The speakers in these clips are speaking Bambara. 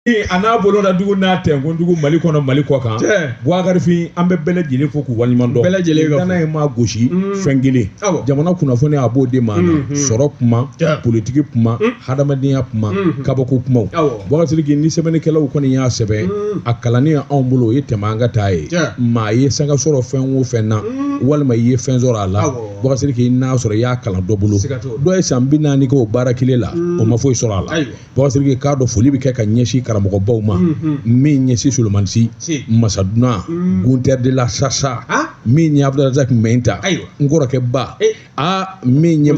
A n'a boloda dugu n'a tɛnkundugu Mali kɔnɔ Mali kɔ kan Buwakarifin an bɛ bɛɛ lajɛlen fo k'u waleɲuman dɔn bɛɛ lajɛlen ka danaya in maa gosi fɛn kelen jamana kunnafoni a b'o di maa na sɔrɔ kuma politiki kuma hadamadenya kuma kabako kumaw Bubakari Sidiki ni sɛbɛnnikɛlaw kɔni y'a sɛbɛn a kalanni anw bolo o ye tɛmɛ an ka taa ye maa ye sanga sɔrɔ fɛn o fɛn na walima i ye fɛn sɔrɔ a la Bubakari Sidiki n'a sɔrɔ i y'a kalan dɔ bolo dɔ ye san 40 kɛ o baara kelen la o ma foyi sɔrɔ a la Bubakari Sidiki k'a dɔn foli bɛ kɛ ka ɲɛsin karamɔgɔbaw ma min ye Si Solomani Si Masaduna Gunter de la Sasa min ye Abdulrazak Mɛnta n kɔrɔkɛ ba aa min ye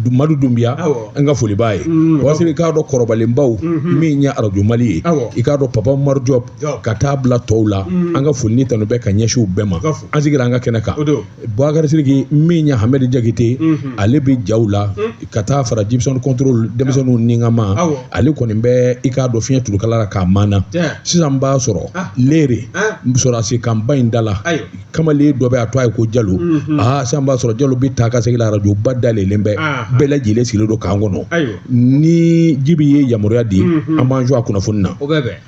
Madu Dunbiya n ka foli b'a ye Bubakari Sidiki k'a dɔn kɔrɔbalenbaw min ye arajo Mali ye i k'a dɔn Papa Umaru Jɔp ka taa bila tɔw la an ka foli ni tanu bɛ ka ɲɛsin u bɛɛ ma an sigira an ka kɛnɛ kan Bubakari Sidiki min ye Hamɛdi Jakite ale bɛ jaw la ka taa fara Gibson contrôle denmisɛnninw ni ka ma ale kɔni bɛ i k'a dɔn fiɲɛ turukala la k'a mana sisan b'a sɔrɔ lere sɔrɔdasi kanba in da la kamalen dɔ bɛ a tɔgɔ ye ko Jalo aa sisan b'a sɔrɔ Jalo bɛ taa ka segin la arajoba dayɛlɛlen bɛ bɛɛ lajɛlen sigilen don k'an kɔnɔ ni Jibi ye yamaruya di an b'an jɔ a kunnafoni na. Bubakari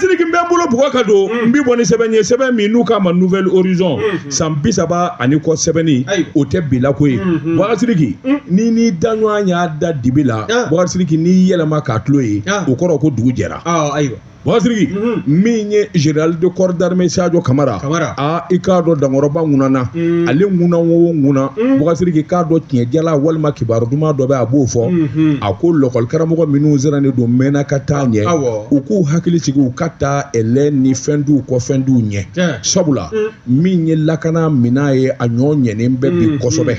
Sidiki n bɛ n bolo bugɔ ka don n bɛ bɔ ni sɛbɛn ye sɛbɛn min n'u k'a ma Nouvel Horizon san 30 ani kɔ sɛbɛnni o tɛ bi la ko ye Bubakari Sidiki ni n'i da ɲɔgɔn y'a da dibi la Bubakari Sidiki n'i yɛlɛma k'a tulo ye o kɔrɔ ko dugu jɛra ayiwa Bubakari Sidiki min ye général de corps d'armée Sadio Kamara aa i k'a dɔn dankɔrɔba ŋunana ale ŋuna o ŋuna Bubakari Sidiki k'a dɔn tiɲɛjala walima kibaru duman dɔ bɛ a b'o fɔ a ko lɔkɔli karamɔgɔ minnu sirannen don Mɛnaka taa ɲɛ u k'u hakili sigi u ka taa ɛlɛ ni fɛn d'u kɔ fɛn d'u ɲɛ sabula min ye lakana minɛn ye a ɲɔ ɲɛnen bɛ bi kosɛbɛ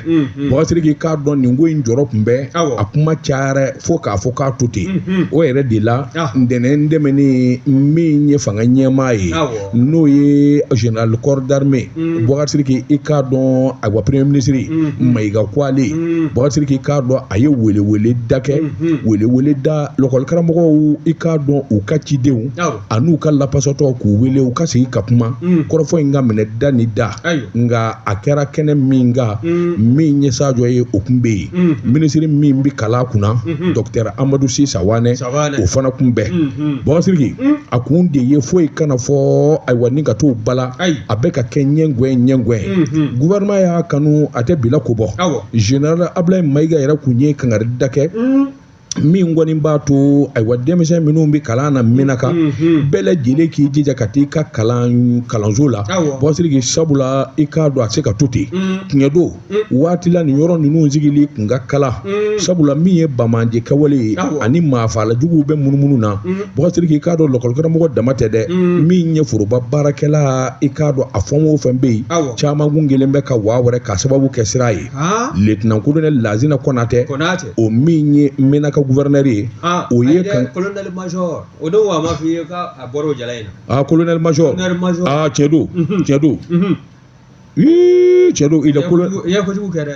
Bubakari Sidiki k'a dɔn nin ko in jɔrɔ tun bɛ a kuma cayara fo k'a fɔ k'a to ten o yɛrɛ de la ntɛnɛn tɛmɛnen min ye fanga ɲɛmaa ye n'o ye général corps d'armée Bubakari Sidiki i k'a dɔn ayiwa premier ministre Mayiga ko ale Bubakari Sidiki k'a dɔn a ye welewele da kɛ welewele da lɔkɔli karamɔgɔw i k'a dɔn u ka cidenw an'u ka lapasatɔw k'u wele u ka sigi ka kuma kɔrɔfɔ in ka minɛ da ni da nka a kɛra kɛnɛ min kan min ye Sajo ye o tun bɛ yen minisiri min bɛ kalan kunna docteur Amadu Si Sawanɛ o fana tun bɛ Bubakari Sidiki a kun de ye foyi kana fɔ ayiwa ni ka t'o bala a bɛ ka kɛ ɲɛgɛn ɲɛgɛn gouvernement y'a kanu a tɛ bila ko bɔ général Ablaye Mayiga yɛrɛ kun ye kangari da kɛ min kɔni b'a to ayiwa denmisɛn minnu bɛ kalan na Menaka bɛɛ lajɛlen k'i jija ka taa i ka kalanso la Bubakari Sidiki sabula i k'a dɔn a tɛ se ka to ten tiɲɛ don waati la nin yɔrɔ ninnu sigili kun ka kalan sabula min ye banbaanci kɛwale ye ani maafalajuguw bɛ munumunu na Bubakari Sidiki i k'a dɔn lɔkɔlikaramɔgɔ dama tɛ dɛ min ye foroba baarakɛla i k'a dɔn a fɛn o fɛn bɛ yen caman kun kelen bɛ ka waa wɛrɛ k'a sababu kɛ sira ye lieutenant colonel Lazina Konatɛ o min ye Menaka gouverneur ye o ye colonel major o don a ma f'i ye k'a bɔra o jala in na colonel major tiɲɛ don tiɲɛ don tiɲɛ don il est colonel i ye kojugu kɛ dɛ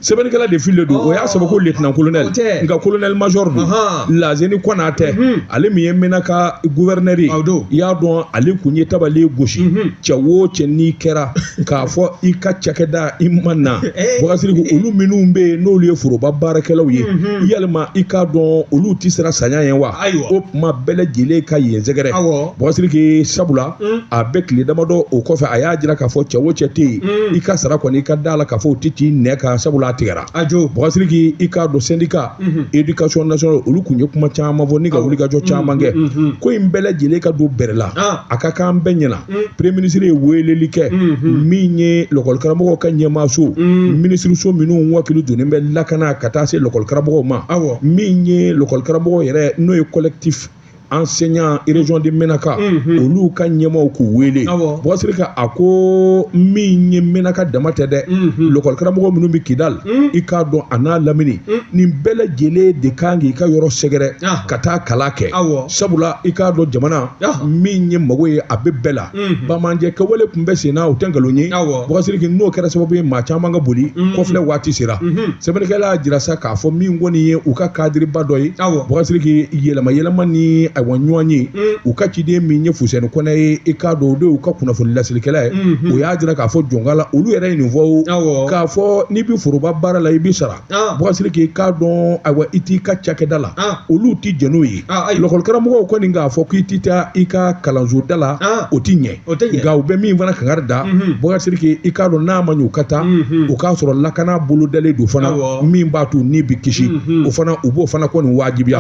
sɛbɛnnikɛla de fililen don o y'a sɛbɛn ko lieutenant colonel nka colonel major don Lazeni Konatɛ ale min ye Menaka gouverneur ye i y'a dɔn ale kun ye tabali gosi cɛ o cɛ n'i kɛra k'a fɔ i ka cakɛda i ma na Bubakari Sidiki olu minnu bɛ yen n'olu ye foroba baarakɛlaw ye yalima i k'a dɔn olu tɛ siran saya ɲɛ wa o tuma bɛɛ lajɛlen ka yen sɛgɛrɛ Bubakari Sidiki sabula a bɛ tile damadɔ o kɔfɛ a y'a jira k'a fɔ cɛ o cɛ tɛ yen i ka sara kɔni i ka da la k'a fɔ o tɛ t'i nɛ kan sabula a tigɛra Bubakari Sidiki i k'a dɔn syndicat éducation nationale olu kun ye kuma caman fɔ ni ka wulikajɔ caman kɛ ko in bɛɛ lajɛlen ka don bɛrɛ la a ka kan bɛɛ ɲɛna premier ministre ye weleli kɛ min ye lɔkɔlikaramɔgɔw ka ɲɛmaaso minisiriso minnu wakili donnen bɛ lakana ka taa se lɔkɔlikaramɔgɔw ma min ye lɔkɔlikaramɔgɔw yɛrɛ n'o ye collectif enseignant région de Menaka olu ka ɲɛmaaw k'u wele Bubakari Sidiki a ko min ye Menaka dama tɛ dɛ lɔkɔlikaramɔgɔ minnu bɛ Kidal i k'a dɔn a n'a lamini nin bɛɛ lajɛlen de kan k'i ka yɔrɔ sɛgɛrɛ ka taa kalan kɛ sabula i k'a dɔn jamana min ye mago ye a bɛ bɛɛ la banbaanci kɛwale tun bɛ sen na o tɛ nkalon ye Bubakari Sidiki n'o kɛra sababu ye maa caman ka boli kɔfilɛ waati sera sɛbɛnnikɛla y'a jira sa k'a fɔ min kɔni ye u ka kadiriba dɔ ye Bubakari Sidiki yɛlɛma yɛlɛma ni ayiwa ɲɔgɔn ye u ka ciden min ye Fuseni Kɔnɛ ye i k'a dɔn o de y'u ka kunnafoni laselikɛla ye o y'a jira k'a fɔ Jɔnkala olu yɛrɛ ye nin fɔ o k'a fɔ n'i bɛ foroba baara la i bɛ sara Bubakari Sidiki i k'a dɔn ayiwa i t'i ka cakɛda la olu tɛ jɛn n'o ye lɔkɔlikaramɔgɔw kɔni k'a fɔ k'i tɛ taa i ka kalanso da la o tɛ ɲɛ nka u bɛ min fana kangari da Bubakari Sidiki i k'a dɔn n'a ma ɲɛ u ka taa o k'a sɔrɔ lakana bolodalen don fana min b'a to ni bɛ kisi o fana u b'o fana kɔni wajibiya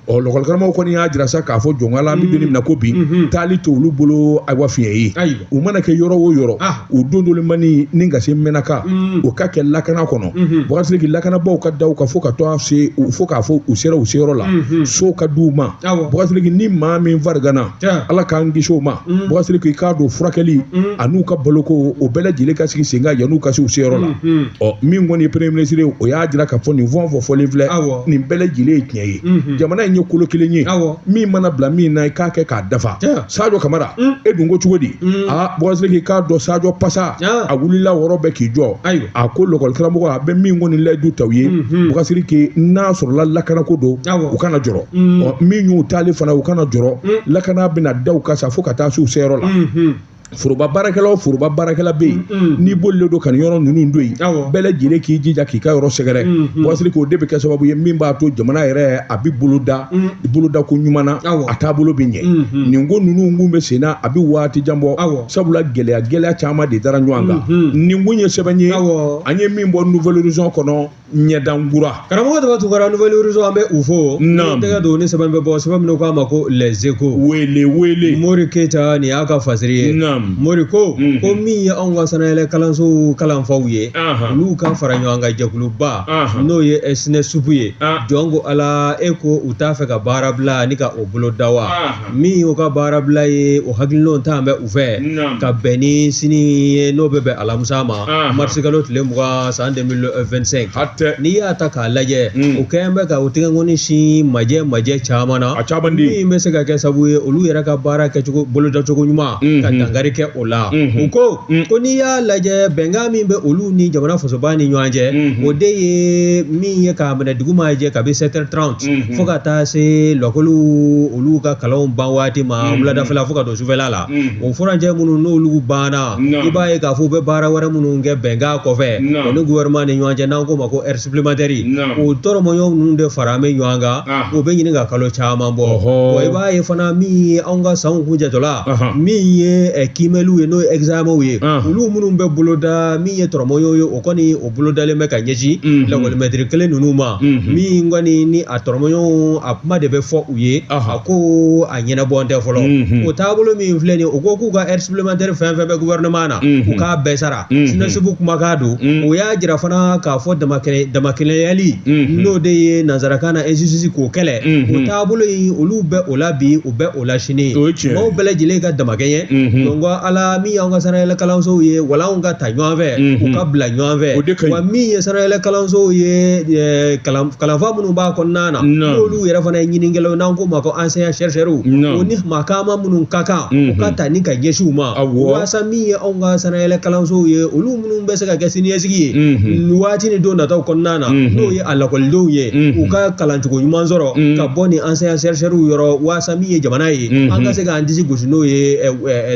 ɔ lɔkɔlikaramɔgɔw kɔni y'a jira sa k'a fɔ Jɔnkala an bɛ don min na ko bi taali t'olu bolo ayiwa fiɲɛ ye u mana kɛ yɔrɔ o yɔrɔ u dondolimani ni ka se Mɛnaka o ka kɛ lakana kɔnɔ Bubakari Sidiki lakanabaaw ka da u kan fo ka taa se fo k'a fɔ u sera u seyɔrɔ la so ka di u ma Bubakari Sidiki ni maa min fariganna Ala k'an kisi o ma Bubakari Sidiki i k'a dɔn furakɛli an'u ka baloko o bɛɛ lajɛlen ka sigi sen kan yan'u ka se u seyɔrɔ la ɔ min kɔni ye premier ministre ye o y'a jira k'a fɔ nin fɛn o fɛn fɔlen filɛ nin bɛɛ lajɛlen ye tiɲɛ ye jamana in ye kolo kelen ye min mana bila min na i k'a kɛ k'a dafa Sajo Kamara e dun ko cogo di aa Bubakari Sidiki k'a dɔn Sajo Pasa a wulila wɔrɔ bɛɛ k'i jɔ a ko lɔkɔlikaramɔgɔ a bɛ min kɔni layidu ta u ye Bubakari Sidiki n'a sɔrɔla lakanako don u kana jɔrɔ ɔ min y'u taali fana u kana jɔrɔ lakana bɛna da u kan sa fo ka taa se u seyɔrɔ la foroba baarakɛla o foroba baarakɛla bɛ yen n'i bolilen don ka nin yɔrɔ ninnu to yen bɛɛ lajɛlen k'i jija k'i ka yɔrɔ sɛgɛrɛ Bubakari Sidiki o de bɛ kɛ sababu ye min b'a to jamana yɛrɛ a bɛ boloda boloda ko ɲuman na a taabolo bɛ ɲɛ nin ko ninnu kun bɛ sen na a bɛ waati jan bɔ sabula gɛlɛya gɛlɛya caman de dara ɲɔgɔn kan nin kun ye sɛbɛn ye an ye min bɔ Nouvel Horizon kɔnɔ ɲɛdankura karamɔgɔ Daba Tunkara Nouvel Horizon an bɛ u fo Naam. tɛgɛ don ni sɛbɛn bɛ bɔ sɛbɛn min k'a ma ko Les Échos wele wele Mori Keyita nin y'a ka fasiri ye Naam. Mori ko ko min ye anw ka sanayɛlɛ kalansow kalanfaw ye Ahan. olu ka fara ɲɔgɔn kan jɛkuluba Ahan. n'o ye SNESUP ye Ah. jɔn ko Ala e ko u t'a fɛ ka baara bila ni ka o bolo da wa Ahan. min y'u ka baara bila ye o hakilinaw t'an bɛ u fɛ Naam. ka bɛn ni sini ye n'o bɛ bɛn alamisa ma Ahan. marisikalo tile 20 san 2025 hatɛ n'i y'a ta k'a lajɛ Mm. u kɛn bɛ ka u tɛgɛnkɔni sin majɛ majɛ caman na a caman di min bɛ se ka kɛ sababu ye olu yɛrɛ ka baara kɛcogo bolodacogo ɲuman ka dankari kɛ o la u ko ko n'i y'a lajɛ bɛnkan min bɛ olu ni jamana fasoba ni ɲɔgɔn cɛ o de ye min ye k'a minɛ dugu ma jɛ kabi 7h30 fo ka taa se lɔkɔliw olu ka kalanw ban waati ma wuladafɛla fo ka don sufɛla la o furancɛ minnu n'olu banna i b'a ye k'a fɔ u bɛ baara wɛrɛ minnu kɛ bɛnkan kɔfɛ o ni gouvernement ni ɲɔgɔn cɛ n'an k'o ma ko heure supplémentaire o tɔrɔmɔɲɔgɔn ninnu de fara bɛ ɲɔgɔn kan o bɛ ɲini ka kalo caman bɔ wa i b'a ye fana min ye anw ka sanw kuncɛtɔla min ye kiimɛliw ye n'o ye examenw ye olu minnu bɛ boloda min ye tɔrɔmɔɲɔgɔn ye o kɔni o bolodalen bɛ ka ɲɛsin lakɔlimɛtiri kelen ninnu ma min kɔni ni a tɔrɔmɔɲɔgɔnw a kuma de bɛ fɔ u ye a ko a ɲɛnabɔ tɛ fɔlɔ o taabolo min filɛ nin ye u ko k'u ka heure supplémentaire fɛn fɛn bɛ gouvernement na u k'a bɛɛ sara SNESUP kumakan don o y'a jira fana k'a fɔ damakɛɲɛyali n'o de ye nansarakan na injustice k'o kɛlɛ o taabolo in olu bɛ o la bi u bɛ o la sini maaw bɛɛ lajɛlen ka damakɛɲɛ donc ala min y'anw ka sanayɛlɛ kalansow ye walanw ka ta ɲɔgɔn fɛ u ka bila ɲɔgɔn fɛ wa min ye sanayɛlɛ kalansow ye kalanfa minnu b'a kɔnɔna na n'olu yɛrɛ fana ye ɲininikɛlaw n'an k'o ma ko enseignant chercheur o ni maa caman minnu ka kan u ka ta ni ka ɲɛsin u ma walasa min ye anw ka sanayɛlɛ kalansow ye olu minnu bɛ se ka kɛ siniɲɛsigi ye waati ni don nataw kɔnɔna na n'o ye a lakɔlidenw ye u ka kalancogo ɲuman sɔrɔ ka bɔ nin enseignant chercheur yɔrɔ walasa min ye jamana ye an ka se k'an disi gosi n'o ye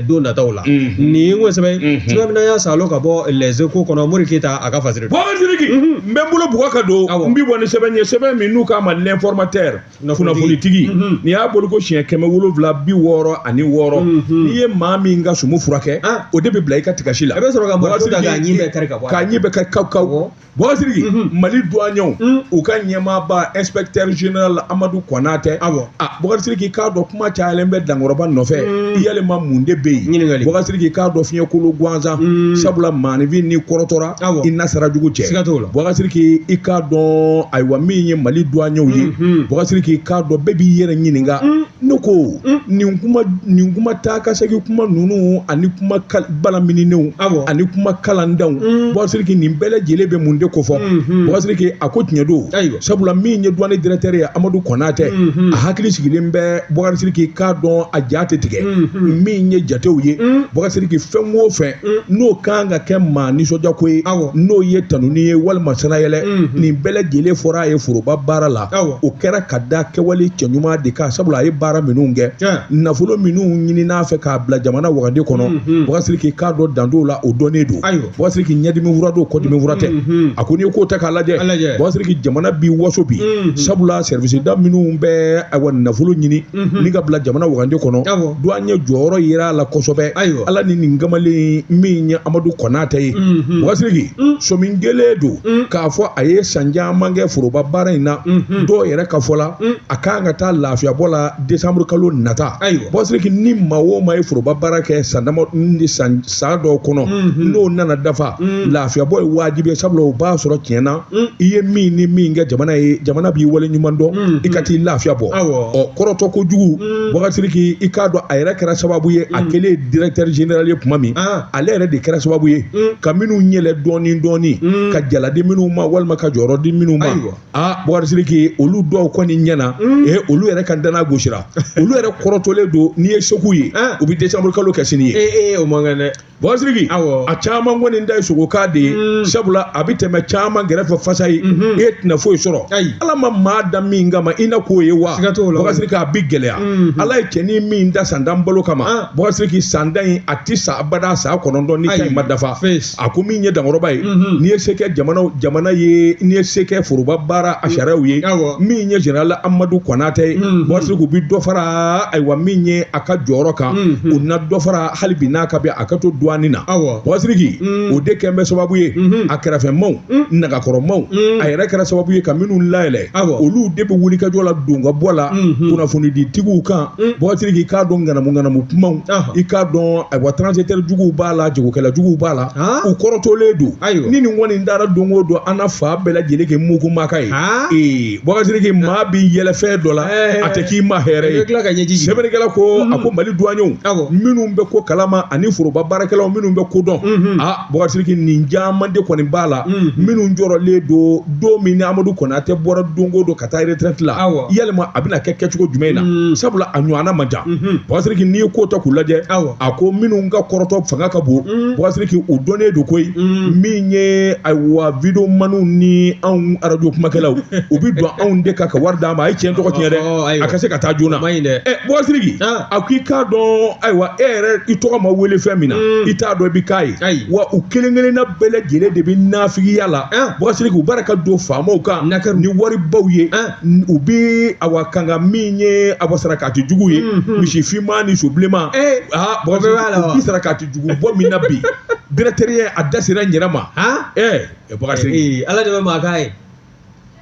don nataw la nin ko sɛbɛn sɛbɛn min y'a salo ka bɔ Les Échos kɔnɔ Mori Keyita a ka fasiri Bubakari Sidiki n bɛ n bolo bugɔ ka don n bi bɔ ni sɛbɛn ye sɛbɛn min n'u k'a ma L'Informateur kunnafonitigi nin y'a bolo ko siɲɛ 766 n'i ye maa min ka sumu furakɛ o de bɛ bila i ka tigasi la a bɛ sɔrɔ ka marito ta k'a ɲin bɛɛ kari ka bɔ k'a ɲin bɛɛ kari kaw kaw Bubakari Sidiki Mali douaniers u ka ɲɛmaaba inspecteur général Amadu Konatɛ awɔ a Bubakari Sidiki k'a dɔn kuma cayalen bɛ dankɔrɔba nɔfɛ yalima mun de bɛ yen ɲininkali Bubakari Sidiki k'a dɔn fiɲɛkolo gansan sabula maaninfin n'i kɔrɔtɔra i na sara jugu cɛ siga t'o la Bubakari Sidiki i k'a dɔn ayiwa min ye Mali douaniers ye Bubakari Sidiki k'a dɔn bɛɛ b'i yɛrɛ ɲininka ne ko nin kuma taa ka segin kuma ninnu ani kuma balamininenw ani kuma kalandanw Bubakari Sidiki nin bɛɛ lajɛlen bɛ mun de kofɔ Bubakari Sidiki a ko tiɲɛ don sabula min ye douane directeur ye Amadu Konatɛ a hakili sigilen bɛ Bubakari Sidiki k'a dɔn a ja tɛ tigɛ min ye jatew ye ye Bubakari Sidiki fɛn o fɛn n'o kan ka kɛ maa nisɔndiyako ye n'o ye tanuni ye walima sanayɛlɛ nin bɛɛ lajɛlen fɔra a ye foroba baara la o kɛra ka da kɛwale cɛɲuman de kan sabula a ye baara minnu kɛ nafolo minnu ɲinin'a fɛ k'a bila jamana wagande kɔnɔ Bubakari Sidiki k'a dɔn dan t'o la o dɔnnen don Bubakari Sidiki ɲɛdimi fura don kɔdimi fura tɛ a ko n'i ye ko ta k'a lajɛ Bubakari Sidiki jamana b'i waso bi sabula service da minnu bɛ ayiwa nafolo ɲini ni ka bila jamana wagande kɔnɔ douanier jɔyɔrɔ yera a la kosɛbɛ ala ni nin kamalen min ye Amadu Kɔnatɛ ye Bubakari Sidiki sɔmi kelen don k'a fɔ a ye san caman kɛ foroba baara in na dɔw yɛrɛ ka fɔ la a kan ka taa lafiyabɔ la décembre kalo nata Bubakari Sidiki ni maa o maa ye foroba baara kɛ san dama ni san dɔw kɔnɔ n'o nana dafa lafiyabɔ ye wajibi ye sabula o b'a sɔrɔ tiɲɛ na i ye min ni min kɛ jamana ye jamana b'i wale ɲuman dɔn i ka t'i lafiya bɔ ɔ kɔrɔtɔ kojugu Bubakari Sidiki i k'a dɔn a yɛrɛ kɛra sababu ye a kɛlen directeur général ye tuma min ale yɛrɛ de kɛra sababu ye ka minnu yɛlɛ dɔɔni dɔɔni ka jala di minnu ma walima ka jɔyɔrɔ di minnu ma aa Bubakari Sidiki olu dɔw kɔni ɲɛna olu yɛrɛ ka danaya gosira olu yɛrɛ kɔrɔtɔlen don n'i ye segu ye u bɛ décembre kalo kɛ sini ye o man kan dɛ Bubakari Sidiki a caman kɔni ta ye sogokan de ye sabula a bɛ tɛmɛ caman kɛrɛfɛ fasa ye e tɛna foyi sɔrɔ ala ma maa da min kama i na k'o ye wa Bubakari Sidiki a bɛ gɛlɛya ala ye cɛnin min da san tan balo kama Bubakari Sidiki san tan in a tɛ sa abada san 9 ni tan in ma dafa a ko min ye dankɔrɔba ye n'i ye se kɛ jamana ye n'i ye se kɛ foroba baara a sariyaw ye min ye général Amadu Kɔnatɛ ye Bubakari Sidiki u bɛ dɔ fara ayiwa min ye a ka jɔyɔrɔ kan u na dɔ fara hali bi n'a ka bɛ a ka to douane na Bubakari Sidiki o de kɛn bɛ sababu ye a kɛrɛfɛmaw nagakɔrɔmaw a yɛrɛ kɛra sababu ye ka minnu layɛlɛ olu de bɛ wuli ka jɔ la don ka bɔ la kunnafoniditigiw kan Bubakari Sidiki i k'a dɔn ŋanamu ŋanamu kumaw i k'a dɔn ayiwa transitaire juguw b'a la jagokɛla juguw b'a la u kɔrɔtɔlen don ni nin kɔni taara don o don an na fa bɛɛ lajɛlen kɛ mugumaka ye ee Bubakari Sidiki maa b'i yɛlɛ fɛn dɔ la a tɛ k'i ma hɛrɛ ye sɛbɛnnikɛla ko a ko Mali douaniers minnu bɛ ko kalama ani foroba baarakɛlaw minnu bɛ ko dɔn aa Bubakari Sidiki nin caman de kɔni b'a la minnu jɔrɔlen don don min ni Amadu Kɔnatɛ bɔra don o don ka taa retraite la yalima a bɛna kɛ kɛcogo jumɛn na sabula a ɲɔgɔnna man ca Bubakari Sidiki n'i ye ko ta k'u lajɛ a ko minnu ka kɔrɔtɔ fanga ka bon Bubakari Sidiki u dɔnnen don koyi min ye ayiwa videomaniw ni anw arajo kumakɛlaw u bɛ don anw de kan ka wari d'an ma a ye tiɲɛ tɔgɔ tiɲɛ dɛ a ka se ka taa joona Bubakari Sidiki a ko i k'a dɔn ayiwa e yɛrɛ i tɔgɔ ma wele fɛn min na i t'a dɔn i bɛ k'a ye wa u kelen kelenna bɛɛ lajɛlen de bɛ nafigiya la Bubakari Sidiki u b'a ka don faamaw kan ni waribaw ye u bɛ awa kanga min ye awa sarakati jugu ye misi finman ni so bilenman aa Bubakari u bɛ sarakati jugu bɔ min na bi directeur ye a da sera n yɛrɛ ma Bubakari Sidiki ala de bɛ maa k'a ye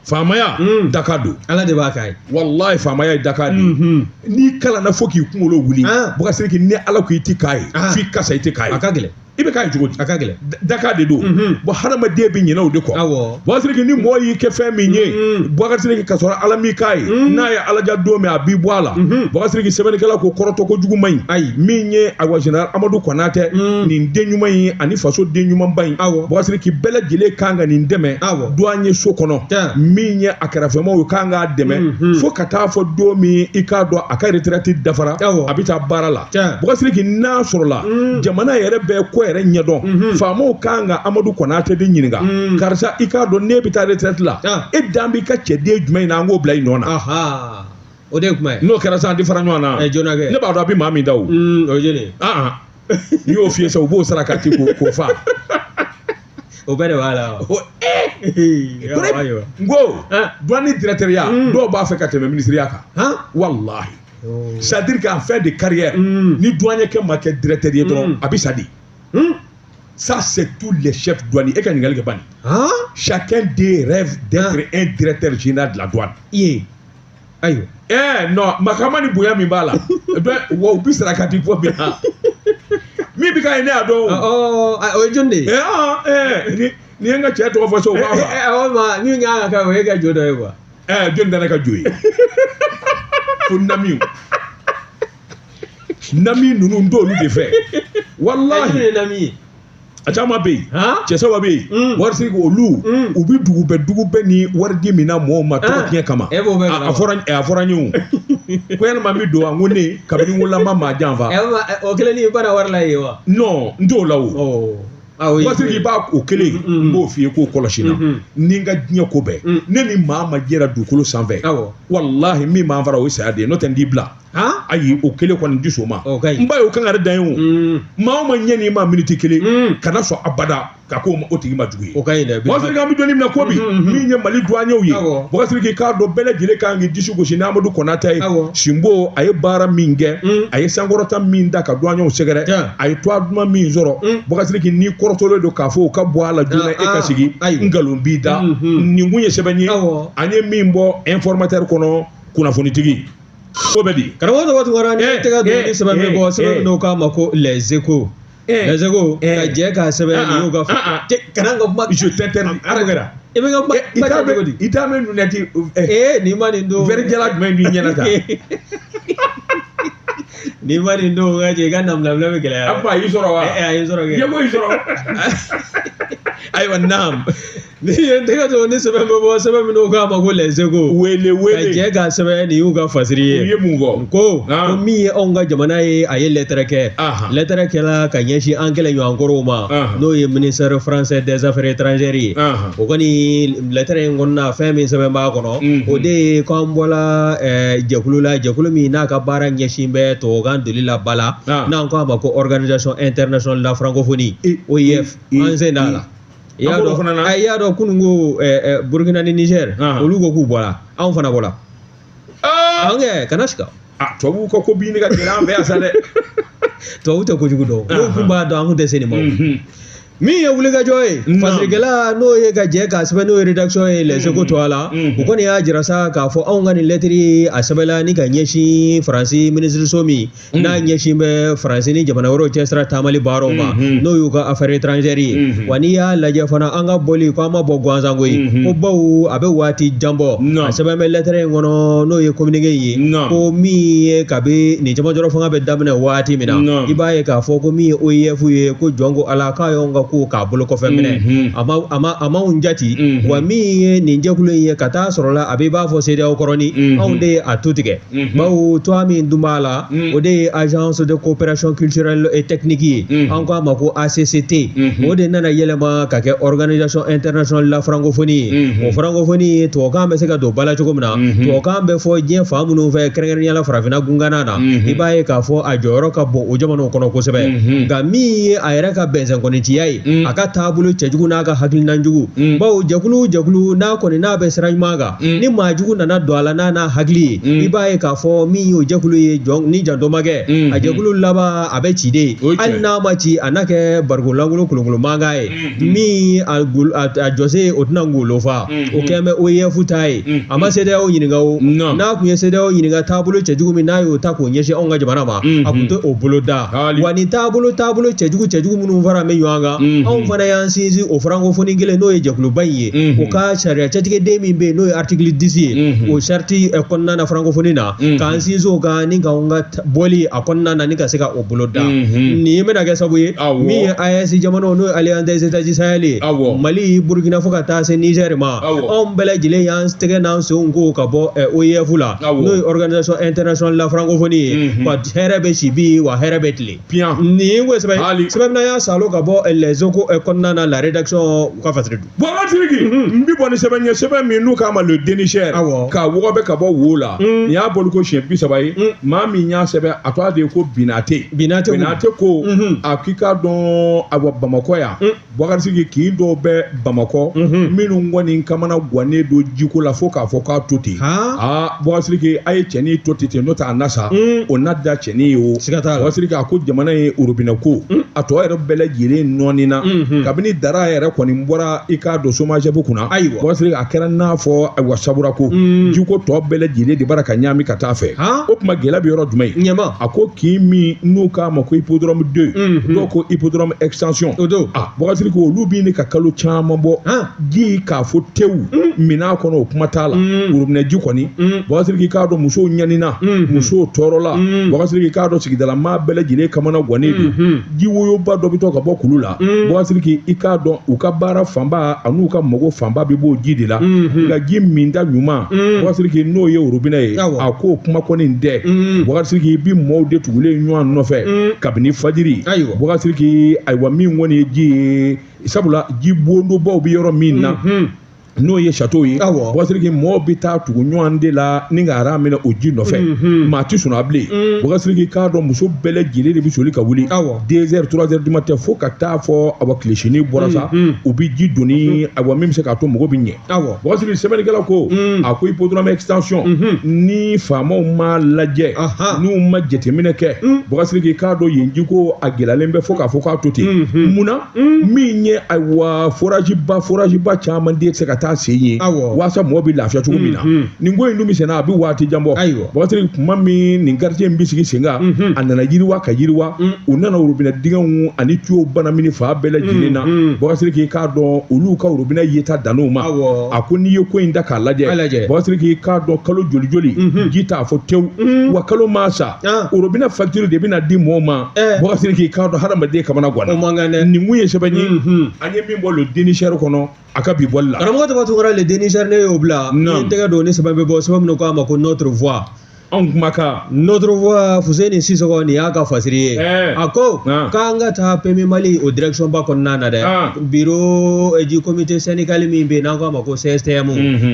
faamaya daka don ala de b'a k'a ye walayi faamaya ye daka de ye n'i kalanna fo k'i kunkolo wuli Bubakari Sidiki ni ala ko i ti k'a ye f'i ka sa i ti k'a ye a ka gɛlɛn i bɛ k'a ye cogo di a ka gɛlɛn daka de don bon hadamaden bɛ ɲinɛ o de kɔ Bubakari Sidiki ni mɔgɔ y'i kɛ fɛn min ye Bubakari Sidiki ka sɔrɔ ala m'i k'a ye n'a ye ala ja don min a b'i bɔ a la Bubakari Sidiki sɛbɛnnikɛla ko kɔrɔtɔ ko jugu man ɲi ayi min ye ayiwa général Amadu Kɔnatɛ nin den ɲuman in ani faso den ɲumanba in Bubakari Sidiki bɛɛ lajɛlen kan ka nin dɛmɛ douanier so kɔnɔ min ye a kɛrɛfɛmaw kan k'a dɛmɛ fo ka taa fɔ don min i k'a dɔn a ka retraite dafara a bɛ taa baara la Bubakari Sidiki n'a sɔrɔla jamana yɛrɛ bɛ ko yɛrɛ ɲɛdɔn faamaw kan ka Amadu Kɔnatɛ de ɲininka karisa i k'a dɔn n'e bɛ taa retraite la e dan b'i ka cɛden jumɛn in na an k'o bila i nɔ na o de ye kuma ye n'o kɛra sisan an tɛ fara ɲɔgɔn na joona kɛ ne b'a dɔn a bɛ maa min da o o ye jɔni ye n'i y'o f'i ye sisan u b'o sarakati k'o fa o bɛɛ de b'a la wa n ko douane directeur ya dɔw b'a fɛ ka tɛmɛ ministre kan walahi c'est-à-dire qu'en fin de carrière ni douanier kɛ ma kɛ directeur ye dɔrɔn a bɛ sa de. Ça, c'est tous les chefs douaniers. E ka ɲininkali kɛ bani. Chacun des rêve d'être un directeur général de la douane. Ayiwa. Non, makama ni bonya min b'a la. Wa u bɛ sarakati bɔ min na. Min bɛ k'a ye ne y'a dɔn o. O ye jɔn de ye? Ni ye n ka cɛ tɔgɔ fɔ sisan o b'a fa. O ma min kan ka kɛ o ye ka jo dɔ ye quoi. Jɔn tɛ ne ka jo ye? Ko namiw. Nami ninnu n t'olu de fɛ. Walahi. Jɔn ye nami ye? A caman bɛ yen cɛ saba bɛ yen wari sigi olu u bɛ dugu bɛɛ ni wari di min na mɔgɔw ma tɔgɔ tiɲɛ kama a fɔra n ye o Ko yalima n bɛ don wa? N ko ne kabini n wolola n ma maa janfa. O kelen ni bana wari la yen wa? Non, n t'o la o. Boubacar Sidiki, i b'a o kelen, n b'o f'i ye k'o kɔlɔsi n na. Ni n ka diɲɛ ko bɛɛ, ne ni maa ma jɛra dugukolo sanfɛ, walahi min b'an fara o ye saya de ye, n'o tɛ n t'i bila. Ayi, o kelen kɔni n ti sɔn o ma. N ba ye o kangari da ye o. Maa o maa ɲɛ n'i ma miniti kelen, kana sɔn abada ka ko o tigi ma jugu ye. O ka ɲi dɛ. Boubacar Sidiki, an bɛ don min na ko bi, min ye Mali douaniers ye, Boubacar Sidiki, k'a dɔn bɛɛ lajɛlen kan k'i disi gosi ni Amadu Konate ye. Sinbo a ye baara min kɛ, a ye sankɔrɔta min da ka douaniers sɛgɛrɛ, a ye tɔgɔ duman min sɔrɔ, Boubacar Sidiki, n'i kɔrɔtɔlen don k'a fɔ o ka bɔ a la joona e ka sigi, nkalon b'i da. Nin kun ye sɛbɛn ye an ye min bɔ Informateur kɔnɔ, kunnafonitigi ko bɛ di. Karamɔgɔ Daba Tunkara, ni tɛgɛ don ni sɛbɛn min bɔ, sɛbɛn min n'o k'a ma ko Les Échos. Les Échos ka jɛ k'a sɛbɛn nin y'u ka kana n ka kuma. Je t'interdis. Ala kɛra. I bɛ n ka kuma cogo di? I t'a mɛn lunette. Ee, nin ma nin don. Verre jala jumɛn b'i ɲɛna tan? N'i ma nin don ka jɛ, i ka nabilabila bɛ gɛlɛya. A kuma a y'i sɔrɔ wa? A y'i sɔrɔ kɛ. Ɲɛko y'i sɔrɔ. Ayiwa, naam. Ni ye n tɛgɛ don ni sɛbɛn bɛ bɔ, sɛbɛn min n'o k'a ma ko Les Échos. Wele wele. Ka jɛ k'a sɛbɛn, nin y'u ka fasiri ye. U ye mun fɔ? Ko min ye anw ka jamana ye, a ye lɛtɛrɛ kɛ. Lɛtɛrɛ kɛla ka ɲɛsin an kɛlɛɲɔgɔnkɔrɔw ma. N'o ye ministère français des affaires étrangères ye. O kɔni lɛtɛrɛ in kɔnɔna, fɛn min sɛbɛn b'a kɔnɔ, o de ye k'an bɔla jɛkulu la, jɛkulu min n'a ka baara ɲɛsin bɛ tubabukan doli la ba la, n'an ko a ma ko Organisation internationale de la francophonie, OIF, an sen t'a la. I y'a dɔn, i y'a dɔn kunun ko Burukina ni Niger, olu ko k'u bɔra, anw fana bɔra. An kɛ kana sika. Tubabuw ka ko bi ne ka gɛlɛn an fɛ yan sa dɛ. Tubabu tɛ kojugu dɔn. N'u kun b'a dɔn, an kun tɛ se nin ma. Min ye wulikajɔ ye, fasirikɛla n'o ye ka jɛ k'a sɛbɛn, n'o ye rédaction ye Les Échos tɔgɔ la, o kɔni y'a jira sa k'a fɔ anw ka nin lɛtiri a sɛbɛnla ni ka ɲɛsin Faransi minisiriso min n'a ɲɛsin bɛ Faransi ni jamana wɛrɛw cɛsira taamali baaraw ma, n'o y'u ka affaires étrangères ye. Wa n'i y'a lajɛ fana, an ka bɔli ko an ma bɔ gansan koyi, ko bawo a bɛ waati jan bɔ. A sɛbɛn bɛ lɛtɛrɛ in kɔnɔ, n'o ye communiqué in ye, ko min ye kabi nin cɛmancɛrɔ fanga bɛ daminɛ waati min na, i b'a ye k'a fɔ ko min ye OIF ye, ko jɔn ko Ala k'a y'anw ka ko k'a bolo kɔfɛ minɛ, a ma anw jati. Wa min ye nin jɛkulu in ye, ka taa sɔrɔ la a bɛ i b'a fɔ CEDEAO kɔrɔni, anw de ye a tu tigɛ, bawo tɔgɔ min dun b'a la, o de ye agence de coopération culturelle et technique ye, an ko a ma ko ACCT. O de nana yɛlɛma ka kɛ Organisation internationale de la francophonie ye. O francophonie, tubabukan bɛ se ka don ba la cogo min na, tubabukan bɛ fɔ diɲɛ fan minnu fɛ, kɛrɛnkɛrɛnnenya la farafinna gungana na, i b'a ye k'a fɔ a jɔyɔrɔ ka bon o jamanaw kɔnɔ kosɛbɛ. Nka min ye a yɛrɛ ka bɛnsɛnkɔnitiya ye, a ka taabolo cɛjugu n'a ka hakilina jugu, bawo jɛkulu jɛkulu n'a kɔni n'a bɛ sira ɲuman kan, ni maa jugu nana don a la n'a n'a hakili ye, i b'a ye k'a fɔ min y'o jɛkulu ye, jɔn ni janto ma kɛ, a jɛkulu laban a bɛ ci de. Hali n'a ma ci, a n'a kɛ bariko lankolon kolonkolon mankan ye, min a jɔsen o tɛna ngolo fa. O kɛn bɛ OIF ta ye. A ma CEDEAO ɲininka o. N'a kun ye CEDEAO ɲininka, taabolo cɛjugu min n'a y'o ta k'o ɲɛsin anw ka jamana ma, a kun tɛ o bolo da. Wa nin taabolo cɛjugu minnu fara bɛ ɲɔgɔn kan, anw fana y'an sinsin o francophonie kelen, n'o ye jɛkuluba in ye, o ka sariya cɛtigɛden min bɛ yen, n'o ye article 10 ye, o charte kɔnɔna na francophonie na, k'an sinsin o kan ni k'anw ka bɔli a kɔnɔna na ni ka se ka o bolo da. Nin bɛna kɛ sababu ye, min ye AES jamanaw, n'o ye Alliance des États du Sahel ye, Mali, Burukina fo ka taa se Niger ma, anw bɛɛ lajɛlen y'an tɛgɛ n'an senw ko ka bɔ OIF la, n'o ye Organisation internationale de la francophonie ye. Wa hɛrɛ bɛ si bi, wa hɛrɛ bɛ tile. Nin ko sɛbɛn sɛbɛn min y'a salo ka bɔ Les Échos kɔnɔna na, la rédaction u ka fasiri don. Boubacar Sidiki, n bi bɔ ni sɛbɛn ye, sɛbɛn min n'u k'a ma Le Dénicheur, ka wɔgɔbɛ ka bɔ wo la. Nin y'a bɔli ko siɲɛ 30 ye. Maa min y'a sɛbɛn, a tɔgɔ de ye ko Binate. Binate ko a k'i k'a dɔn, awa Bamakɔ yan, Boubacar Sidiki, kin dɔw bɛ Bamakɔ minnu kɔni kamana gannen don jiko la fo k'a fɔ k'a to ten. Aa Boubacar Sidiki, a ye cɛnin to ten, n'o tɛ a na sa, o na da cɛnin ye o. Boubacar Sidiki, a ko jamana ye robinet ko a tɔ yɛrɛ bɛɛ lajɛlen nɔɔni na kabini dara yɛrɛ kɔni bɔra i k'a don SOMAGEP kunna. Boubacar Sidiki, a kɛra n'a fɔ ayiwa sabura ko jiko tɔ bɛɛ lajɛlen de bara ka ɲaami ka taa fɛ. O tuma gɛlɛya bɛ yɔrɔ jumɛn ye? A ko kin min n'u k'a ma ko hippodrome 2, dɔw ko hippodrome extension. Boubacar Sidiki, olu bɛ ɲini ka kalo caman bɔ ji k'a fɔ tewu minɛn kɔnɔ, o kuma t'a la. Robinet ji kɔni, Boubacar Sidiki, k'a dɔn musow ɲanina, musow tɔɔrɔla. Boubacar Sidiki, k'a dɔn sigidala maa bɛɛ lajɛlen kamana gannen don. Ji woyoba dɔ bɛ to ka bɔ kulu la. Bubakari Sidiki, i k'a dɔn u ka baara fanba an'u ka mago fanba bɛ b'o ji de la. Nka ji minta ɲuman, Bubakari Sidiki, n'o ye orobinɛ ye, a k'o kuma kɔni tɛ. Bubakari Sidiki, i bi mɔɔw de tugulen ɲɔgɔn nɔfɛ kabini fajiri. Bubakari Sidiki, ayiwa, min kɔni ye ji ye, sabula ji bondobaw bɛ yɔrɔ min na, n'o ye château ye, Bubakari Sidiki, mɔɔw bɛ taa tugu ɲɔgɔn de la ni ka ara minɛ o ji nɔfɛ. Maa tɛ sunɔgɔ bilen. Bubakari Sidiki, k'a dɔn muso bɛɛ lajɛlen de bɛ soli ka wuli 2 heures, 3 heures du matin, fo ka taa fɔ awa tilesinin bɔra sa, u bɛ ji doni, ayiwa, min bɛ se k'a to mɔgɔ bɛ ɲɛ. Bubakari Sidiki, sɛbɛnnikɛla ko, a ko hippodrome extension, ni faamaw ma lajɛ, n'u ma jateminɛ kɛ, Bubakari Sidiki, k'a dɔn yen jiko a gɛlɛyalen bɛ fo k'a fɔ k'a to ten. Munna? Min ye, ayiwa, forage ba caman den tɛ se ka taa sen ye waasa mɔgɔ bɛ lafiya cogo min na. Nin ko in dun bɛ senna, a bɛ waati jan bɔ. Bubakari Sidiki, kuma min nin quartier in bɛ sigi sen kan, a nana yiriwa ka yiriwa, u nana robinet dingɛw ani tuyau banamini fan bɛɛ lajɛlen na. Bubakari Sidiki, k'a dɔn olu ka robinet yeta dann'o ma. A ko n'i ye ko in ta k'a lajɛ, Bubakari Sidiki, k'a dɔn kalo joli joli ji t'a fɔ tewu, wa kalo maa sa, robinet facture de bɛna di mɔgɔw ma. Bubakari Sidiki, k'a dɔn hadamaden kamana ganna. Nin mun ye sɛbɛn ye an ye min bɔ Le Dénicheur kɔnɔ a ka bi bɔli la. Karamɔgɔ Taba Tunkara, Le Dénicheur, ne y'o bila ni n tɛgɛ don ni sɛbɛn bɛ bɔ, sɛbɛn min ko a ma ko Notre Voix. Anw kumakan. Notre Voix, Fuseni Sisɔgɔ, nin y'a ka fasiri ye. A ko k'an ka taa PMU Mali o direction ba kɔnɔna na dɛ, bureau du comité syndical min bɛ yen n'an ko a ma ko CSTM,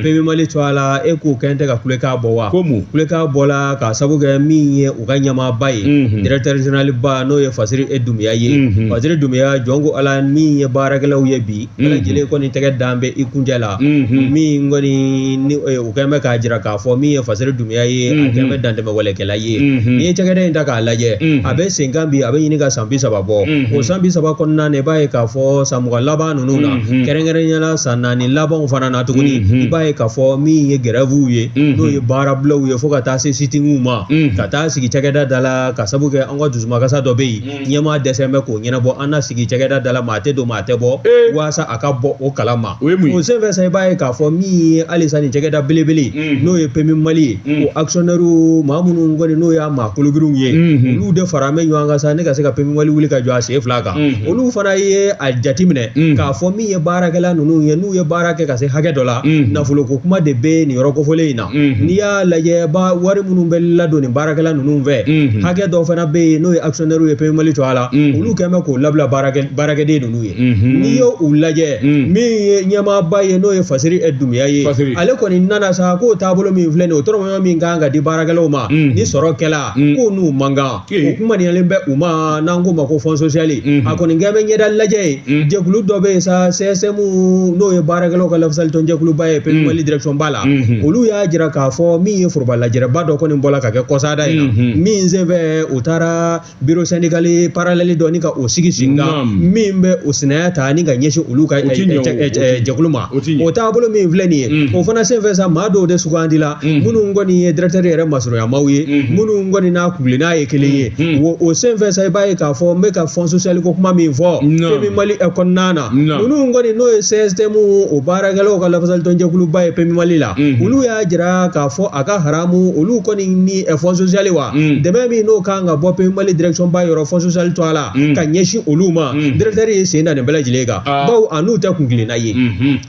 PMU Mali tɔgɔ la, e k'o kɛn tɛ ka kulekan bɔ wa? Ko mun? Kulekan bɔla k'a sabu kɛ min ye u ka ɲɛmaaba ye, directeur général ba, n'o ye Fasiri Dunbiya ye. Fasiri Dunbiya, jɔn ko Ala, min ye baarakɛlaw ye bi, bɛɛ lajɛlen kɔni tɛgɛ dan bɛ i kunjɛ la. Min kɔni ni u kɛn bɛ k'a jira k'a fɔ min ye Fasiri Dunbiya ye, a kɛn bɛ dantɛmɛ walekɛla ye. N'i ye cakɛda in ta k'a lajɛ, a bɛ sen kan bi, a bɛ ɲini ka san 30 bɔ. O san 30 kɔnɔna na, i b'a ye k'a fɔ san 20 laban ninnu na, kɛrɛnkɛrɛnnenya la san 4 labanw fana na tuguni, i b'a ye k'a fɔ min ye grèvew ye, n'o ye baarabilaw ye, fo ka taa se sit-inw ma, ka taa sigi cakɛda da la, ka sabu kɛ an ka dusumakasa dɔ bɛ yen, ɲɛmaa dɛsɛ bɛ k'o ɲɛnabɔ. An na sigi cakɛda da la, maa tɛ don, maa tɛ bɔ, waasa a ka bɔ o kalama. O senfɛ sa, i b'a ye k'a fɔ min ye halisa nin cakɛda belebele, n'o ye PMU Mali ye, o actionnaire maa minnu kɔni n'o y'a maa kologirinw ye, olu de fara bɛ ɲɔgɔn kan sa ne ka se ka PMU Mali wuli ka jɔ a sen fila kan. Olu fana ye a jateminɛ k'a fɔ min ye baarakɛla ninnu ye, n'u ye baara kɛ ka se hakɛ dɔ la, nafoloko kuma de bɛ nin yɔrɔ kofɔlen in na. N'i y'a lajɛ, ba wari minnu bɛ ladon nin baarakɛla ninnu fɛ, hakɛ dɔ fana bɛ yen, n'o ye actionnaire ye PMU Mali tɔgɔ la, olu kɛn bɛ k'o labila baarakɛden ninnu ye. N'i y'o u lajɛ, min ye ɲɛmaaba ye, n'o ye Fasiri Dunbiya ye, ale kɔni nana sa k'o taabolo min filɛ nin ye, o tɔrɔmɔɲɔ min kan ka di baarakɛlaw ma ni sɔrɔ kɛla, k'o n'u man kan, o kumaniyalen bɛ u ma, n'an k'o ma ko fonds social. A kɔni kɛn bɛ ɲɛda lajɛ ye. Jɛkulu dɔ bɛ yen sa, CSM, n'o ye baarakɛlaw ka lafasalitɔn jɛkuluba ye PMU Mali direction ba la, olu y'a jira k'a fɔ min ye foroba lajɛrɛba dɔ kɔni bɔla ka kɛ kɔsada in na, min senfɛ u taara bureau syndical parallèle dɔ ni ka o sigi sen kan, min bɛ o sinaya ta ni ka ɲɛsin olu ka jɛkulu ma. O taabolo min filɛ nin ye, o fana senfɛ sa, maa dɔw de sugandila, minnu kɔni ye directeur yɛrɛ masurunyamaw ye, minnu kɔni n'a kungilenna ye kelen ye. O senfɛ sa, i b'a ye k'a fɔ n bɛ ka fonds social ko kuma min fɔ PMU Mali kɔnɔna na, ninnu kɔni n'o ye CSTM, o baarakɛlaw ka lafasalitɔn jɛkuluba ye PMU Mali la, olu y'a jira k'a fɔ a ka haramu, olu kɔni ni fonds social wa, dɛmɛ min n'o kan ka bɔ PMU Mali direction ba yɔrɔ, fonds social tɔgɔ la, ka ɲɛsin olu ma, directeur ye sen da nin bɛɛ lajɛlen kan, bawo a n'u tɛ kunkilenna ye.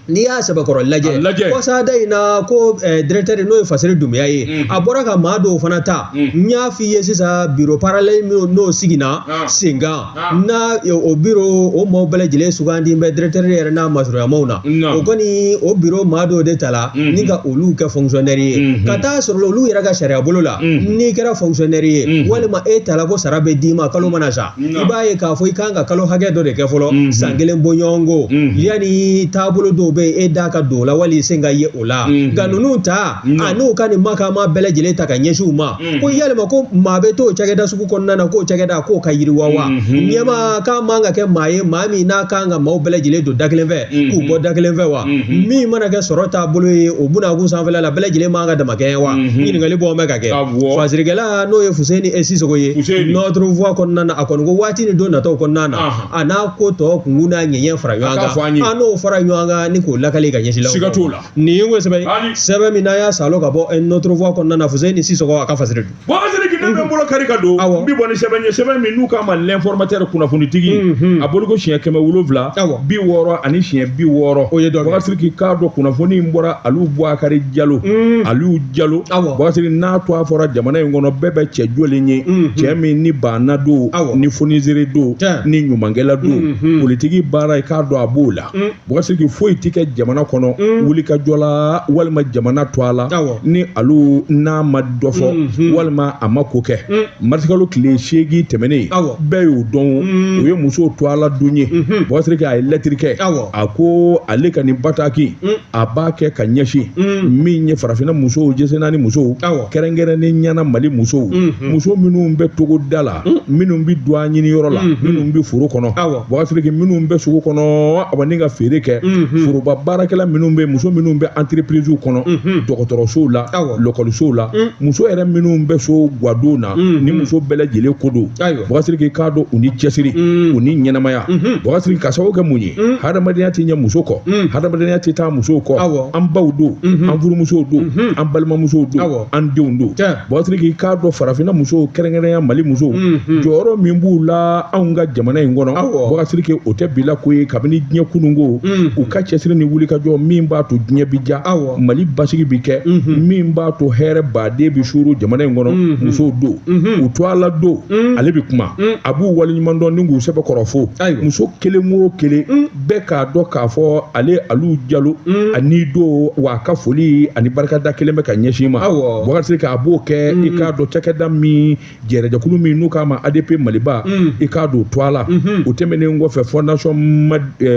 N'i y'a sɛbɛkɔrɔ lajɛ kɔsada in na, ko directeur, n'o ye Fasiri Dunbiya ye, a bɔra ka maa dɔw fana ta. N y'a f'i ye sisan, bureau parallèle min n'o siginna sen kan n'a o bureau, o maaw bɛɛ lajɛlen sugandi bɛ directeur yɛrɛ n'a masurunyamaw na. O kɔni, o bureau maa dɔw de ta la ni ka olu kɛ fonctionnaire ye, ka taa sɔrɔ olu yɛrɛ ka sariya bolo la, n'i kɛra fonctionnaire ye, walima e ta la ko sara bɛ d'i ma kalo mana sa, i b'a ye k'a fɔ i kan ka kalo hakɛ dɔ de kɛ fɔlɔ, san kelen bɔɲɔgɔnko, yanni taabolo dɔw bɛ yen e da ka don o la, wali sen ka ye o la. Nka ninnu ta, a n'u ka nin makama bɛɛ lajɛlen ta ka ɲɛsin u ma, ko yalima ko maa bɛ t'o cakɛda sugu kɔnɔna na k'o cakɛda k'o ka yiriwa wa? Ɲɛmaa k'a man ka kɛ maa ye, maa min n'a kan ka maaw bɛɛ lajɛlen don da kelen fɛ k'u bɔ da kelen fɛ wa? Min mana kɛ sɔrɔ taabolo ye o bunakun sanfɛla la, bɛɛ lajɛlen man ka damakɛɲɛ wa? Ɲininkali bɔ bɛ ka kɛ. Fasirikɛla, n'o ye Fuseni Sisoko ye, Notre Voix kɔnɔna na, a kɔni ko waati ni don nataw kɔnɔna na, a n'a ko tɔ kunkun n'a ɲɛɲɛ fara ɲɔgɔn kan, an n'o fara ɲɔgɔn kan ni k'o lakali ka ɲɛsin la. Siga t'o la. Nin ye sɛbɛn sɛbɛn min n'an y'a salo ka bɔ Notre Voix kɔnɔna na, Fuseni Sisoko a ka fasiri don. Bubakari. Sidiki, ne bɛ n bolo kari ka don. N bi bɔ ni sɛbɛn ye, sɛbɛn min n'u k'a ma L'Informateur, kunnafonitigi, a bolo ko siɲɛ 700 60 ni siɲɛ 60. O ye dɔ kɛ. Boubacar Sidiki, k'a dɔn kunnafoni in bɔra Aliou Boubacar Diallo. Aliou Diallo, Boubacar Sidiki, n'a to a fɔra jamana in kɔnɔ, bɛɛ bɛ cɛ jɔlen ye, cɛ min ni banna don, ni fonisere don, ni ɲumankɛla don, politiki baara, i k'a dɔn a b'o la. Boubacar Sidiki, foyi ti kɛ jamana kɔnɔ wulikajɔ la walima jamana to a la ni Aliou n'a ma dɔ fɔ walima a ma ko kɛ. Marisikalo tile 8 tɛmɛnen, bɛɛ y'o dɔn, o ye musow to a la don ye. Boubacar Sidiki, a ye lɛtiri kɛ, a ko ale ka nin bataki, a b'a kɛ ka ɲɛsin min ye farafinna musow, jɛse naani musow, kɛrɛnkɛrɛnnen ɲɛna Mali musow, muso minnu bɛ togoda la, minnu bɛ don a ɲini yɔrɔ la, minnu bɛ foro kɔnɔ, Boubacar Sidiki, minnu bɛ sugu kɔnɔ, a ni ka feere kɛ, foroba baarakɛla minnu bɛ, muso minnu bɛ entreprise kɔnɔ, dɔgɔtɔrɔsow la, lɔkɔlisow la, muso yɛrɛ minnu bɛ so guwadon na, ni muso bɛɛ lajɛlen ko don. Boubacar Sidiki, k'a dɔn u ni cɛsiri, u ni ɲɛnamaya. Boubacar Sidiki, ka sababu kɛ mun ye? Hadamadenya tɛ ɲɛ muso kɔ, hadamadenya tɛ taa musow kɔ. An baw don, an furumusow don, an balimamusow don, an denw don. Boubacar Sidiki, k'a dɔn farafinna musow, kɛrɛnkɛrɛnya Mali musow, jɔyɔrɔ min b'u la anw ka jamana in kɔnɔ, Boubacar Sidiki, o tɛ bila ko ye kabini diɲɛ kununko. U ka cɛsiri ni wulikajɔ min b'a to diɲɛ bi ja, Mali basigi bi kɛ, min b'a to hɛrɛ baden bi suuru jamana in kɔnɔ, musow don, u to a la don. Ale bi kuma, a b'u waleɲuman dɔn ni k'u sɛbɛkɔrɔ fo. Muso kelen o kelen bɛɛ k'a dɔn k'a fɔ ale Aliou Diallo ani don wa, a ka foli ani barikada kelen bɛ ka ɲɛsin ma. Boubacar Sidiki, a b'o kɛ. I k'a dɔn cakɛda min, jɛrɛjɛkulu min n'u k'a ma ADP Maliba, i k'a dɔn to a la. O tɛmɛnen kɔfɛ,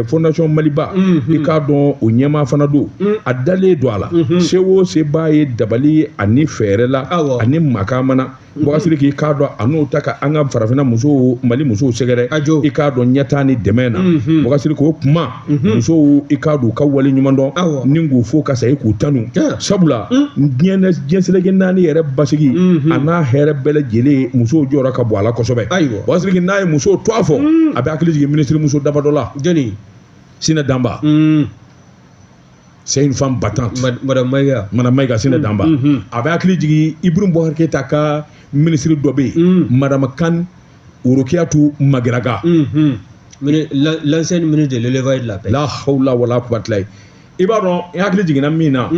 fondation Maliba, i k'a dɔn o ɲɛmaa fana don, a dalen don a la. Se o se b'a ye dabali ani fɛɛrɛ la ani makamana. Boubacar Sidiki, k'a dɔn a n'o ta ka an ka farafinna musow, Mali musow sɛgɛrɛ, i k'a dɔn ɲɛtaa ni dɛmɛ na. Boubacar Sidiki, o kuma musow, i k'a dɔn u ka wale ɲuman dɔn ni k'u fo ka sa k'u tanu, sabula diɲɛ seleke naani yɛrɛ basigi a n'a hɛrɛ bɛɛ lajɛlen, musow jɔyɔrɔ ka bon a la kosɛbɛ. Boubacar Sidiki, n'a ye musow to a fɔ, a bɛ hakili jigin minisiri muso damadɔ la. Jɔnni? Sinɛ Danba, c'est une femme battante. Madame Maïga. Madame Maïga, Sinɛ Danba. A bɛ hakili jigin Ibrahim Boubacar Keïta ka minisiri dɔ bɛ yen, Madame Kane Worokiyatu Magiraga. L'ancienne ministre de l'élevage et de la pêche. La hawla wala quwwata. I b'a dɔn i hakili jiginna min na,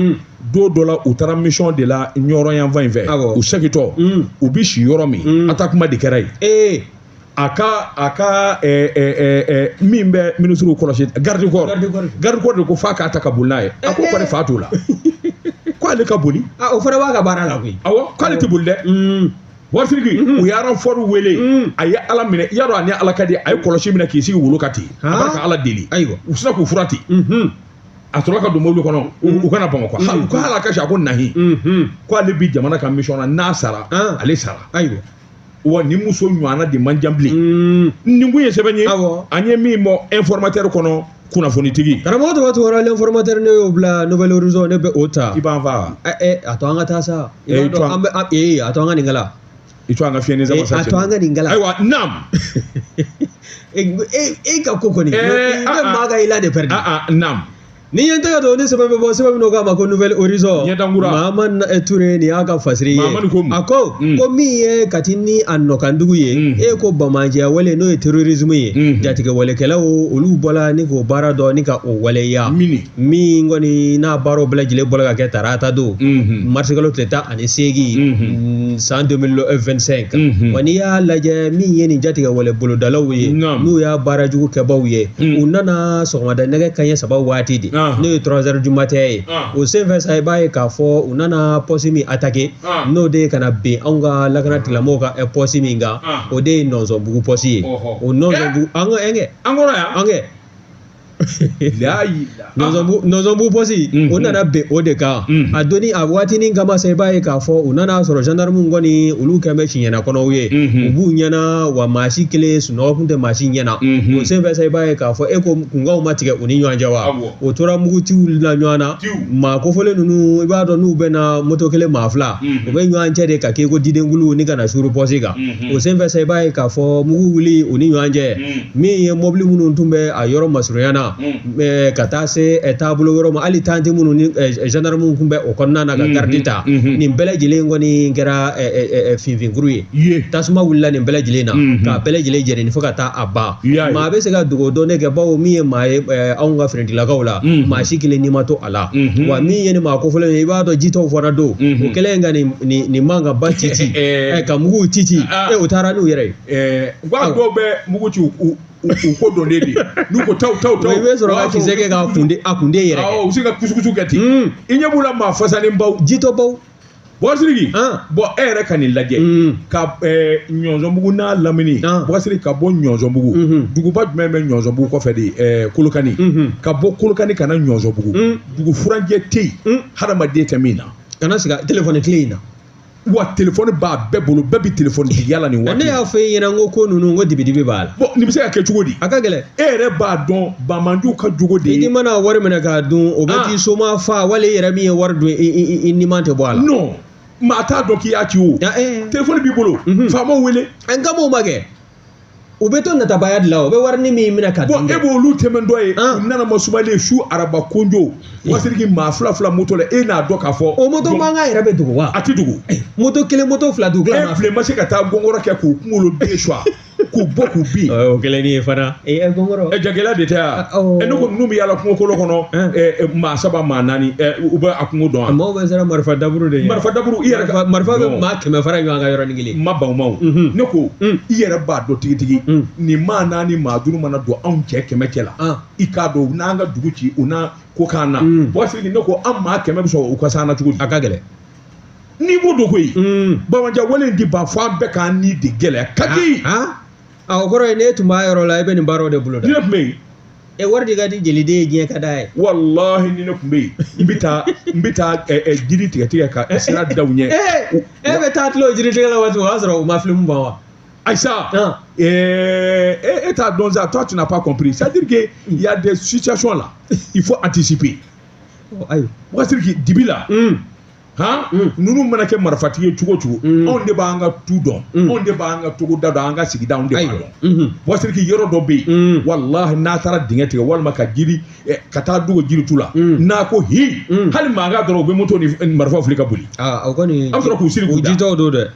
don dɔ la, u taara mission de la Ɲɔrɔ yanfan in fɛ, u segintɔ, u bɛ si yɔrɔ min, attaquement de kɛra yen. A ka min bɛ minisiriw kɔlɔsi, garde corps, garde corps de ko f'a k'a ta ka boli n'a ye. A ko kɔni fa t'o la, k'ale ka boli. O fana b'a ka baara la koyi. Awɔ, k'ale tɛ boli dɛ. Boubacar Sidiki, u ye renfort wele, a ye Ala minɛ, i y'a dɔn a ni Ala ka di, a ye kɔlɔsi minɛ k'i sigi wolo kan ten, a b'a ka Ala deli. U sera k'u fura ten, a sɔrɔ ka don mobili kɔnɔ, u kana Bamakɔ. U ko hali a ka si, a ko nahi, ko ale bi jamana ka mission na, n'a sara, ale sara. Wa ni muso ɲɔgɔnna de man jan bilen. Nin kun ye sɛbɛn ye an ye min bɔ Informateur kɔnɔ, kunnafonitigi. Karamɔgɔ tɔgɔ tɔgɔ L'Informateur, ne y'o bila, Nouvel Horizon, ne bɛ o ta. I b'an fa. A to an ka taa sa. I b'a dɔn an bɛ a to an ka nin kala. I to an ka fiɲɛ ni sama sa. A to an ka nin kala. Ayiwa, naam. E ka ko kɔni. I bɛ maa ka i la de pɛrɛdi. Naam. Ni ye n tɛgɛ don ni sɛbɛn bɛ bɔ, sɛbɛn min k'a ma ko Nouvel Horizon, Mahamani Ture, nin y'a ka fasiri ye. A ko ko min ye Kati ni a nɔkandugu ye, e ko bamajɛya wale, n'o ye terrorisme ye, jatigɛwalekɛlaw olu bɔla ni k'o baara dɔn ni ka o waleya min kɔni n'a baaraw bɛɛ lajɛlen bɔla ka kɛ tarata don, marisikalo tile 18, san 2025. Wa n'i y'a lajɛ, min ye nin jatigɛwale bolodalaw ye, n'u y'a baara jugu kɛbaw ye, u nana sɔgɔmada nɛgɛ kanɲɛ 3 waati de, n'o ye 3 heures du matin ye. O senfɛ sa, i b'a ye k'a fɔ u nana poste min attaqué, n'o de ye ka na bin anw ka lakana tigilamɔgɔw ka poste min kan, o de ye Nɔnzɔnbugu poste ye. O Nɔnzɔnbugu, an ka ɛnkɛ an kɔrɔ yan, an kɛ Nɔnzɔnbugu poste, o nana bin o de kan. A donni a waatinin kama sa, i b'a ye k'a fɔ u nana sɔrɔ gendarme kɔni, olu kɛn bɛ siɲɛna kɔnɔw ye, u b'u ɲɛna wa maa si kelen sunɔgɔ kun tɛ maa si ɲɛna. O senfɛ sa, i b'a ye k'a fɔ e ko kunkanw ma tigɛ u ni ɲɔgɔn cɛ wa, o tora mugutiw la ɲɔgɔn na. Maa kofɔlen ninnu, i b'a dɔn n'u bɛ na moto kelen maa fila, u bɛ ɲɔgɔn cɛ de ka kɛ ko didenkulu ni ka na suru poste kan. O senfɛ sa, i b'a ye k'a fɔ mugu wuli u ni ɲɔgɔn cɛ, min ye mobili minnu tun bɛ a yɔrɔ masurunya na, na ka taa se taabolo wɛrɛw ma, hali tanti minnu ni gendarmew tun bɛ o kɔnɔna na ka garde ta, nin bɛɛ lajɛlen kɔni kɛra finfinkuru ye. Tasuma wulila nin bɛɛ lajɛlen na k'a bɛɛ lajɛlen jeni fo ka taa a ban. Maa bɛ se ka dogo dɔɔnin kɛ, bawo min ye maa ye anw ka finitigilakaw la, maa si kelen ni ma to a la. Wa min ye nin maa kofɔlen ye, i b'a dɔn jitɔw fana don, o kɛlen ka nin mankanba ci ci ka muguw ci ci, u taara n'u yɛrɛ ye. U b'a dɔw bɛ mugu ci u ko donnen de, n'u ko taw taw taw, i bɛ sɔrɔ ka kisɛ kɛ k'a kunde a kunde yɛrɛ. Awɔ, u bɛ se ka kusukusu kɛ ten. I ɲɛ b'u la maa fasalenbaw, jitɔbaw. Bɔsiriki, bɔn e yɛrɛ ka nin lajɛ ka Ɲɔnzɔnbugu n'a lamini. Bɔsiriki, ka bɔ Ɲɔnzɔnbugu, duguba jumɛn bɛ Ɲɔnzɔnbugu kɔfɛ de? Kolokani. Ka bɔ Kolokani ka na Ɲɔnzɔnbugu, dugu furancɛ tɛ yen hadamaden tɛ min na. Kana sigi telefɔni tile in na. Wa telefɔni b'a bɛɛ bolo, bɛɛ bɛ telefɔni tigiya la nin waati. Ne y'a fɔ e ɲɛna n ko ko ninnu, n ko dibidibi b'a la. Bɔn, nin bɛ se ka kɛ cogo di? A ka gɛlɛn. E yɛrɛ b'a dɔn banbaanciw ka jogo de ye. I mana wari minɛ k'a dun, o bɛ t'i soma fa, wali i yɛrɛ min ye wari dun, i niman tɛ bɔ a la. Non, maa t'a dɔn k'i y'a ci o. Telefɔni b'i bolo, faamaw wele. N ka m'o ma kɛ. U bɛ to natabaya de la, u bɛ wari ni min minɛ ka dun. Bɔn, e b'olu tɛmɛntɔ ye, u nana masumalen su araba konjo. Wasiriki, maa fila fila moto la, e n'a dɔn k'a fɔ. O moto mankan yɛrɛ bɛ dogo wa? A ti dogo. Moto kelen, moto fila, dugu tila. E bilen ma se ka taa gɔngɔrɔ kɛ k'u kunkolo den suwa, k'u bɔ k'u bin. O kɛlen ye fana. Gɔngɔrɔ. Jagɛlɛya de tɛ yan. Ne ko ninnu bɛ yaala kungo kolo kɔnɔ, maa saba maa naani, u bɛ a kungo dɔn. Maaw bɛ siran marifa daburu de ɲɛ. Marifa daburu, i yɛrɛ. Marifa bɛ maa 100 fara ɲɔgɔn kan yɔrɔnin kelen. Ma ban o ma o. Ne ko i yɛrɛ b'a dɔn tigitigi, nin maa naani maa duuru mana don anw cɛ 100 cɛ la, i k'a dɔn u n'an ka dugu ci, u n'a ko k'an na. Bɔsiriki, ne ko an maa 100 bɛ sɔrɔ u ka s'an na cogo di? A ka gɛlɛn. N'i b'o dɔn koyi. Bamajan wale in ti ban fo an bɛɛ k'an ni de gɛlɛya kaki. A o kɔrɔ ye n'e tun b'a yɔrɔ la, e bɛ nin baaraw de bolo da. Ni ne tun bɛ yen. E wari de ka di jeliden ye, diɲɛ ka d'a ye. Walahi, ni ne tun bɛ yen, n bɛ taa jiri tigɛ tigɛ ka sira da u ɲɛ. E bɛ taa tila o jiri tigɛ la waati, o y'a sɔrɔ u ma film ban wa? Aïssa, et t'a dɔn ça, toi tu n'as pas compris. C'est-à-dire que il y a des situations là, il faut anticiper. Ayiwa. Waati dibi la. Han, ninnu mana kɛ marifatigi ye cogo o cogo, anw de b'an ka tu dɔn, anw de b'an ka togoda dɔn, an ka sigida, anw de b'a dɔn. Wasiriki, yɔrɔ dɔ bɛ yen, walahi, n'a taara dingɛ tigɛ walima ka jiri ka taa dogo jiritu la, n'a ko hi, hali mankan dɔrɔn, u bɛ moto ni marifaw fili ka boli. Aa, o kɔni. An bɛ sɔrɔ k'u siri k'u da. O jitɔw don dɛ.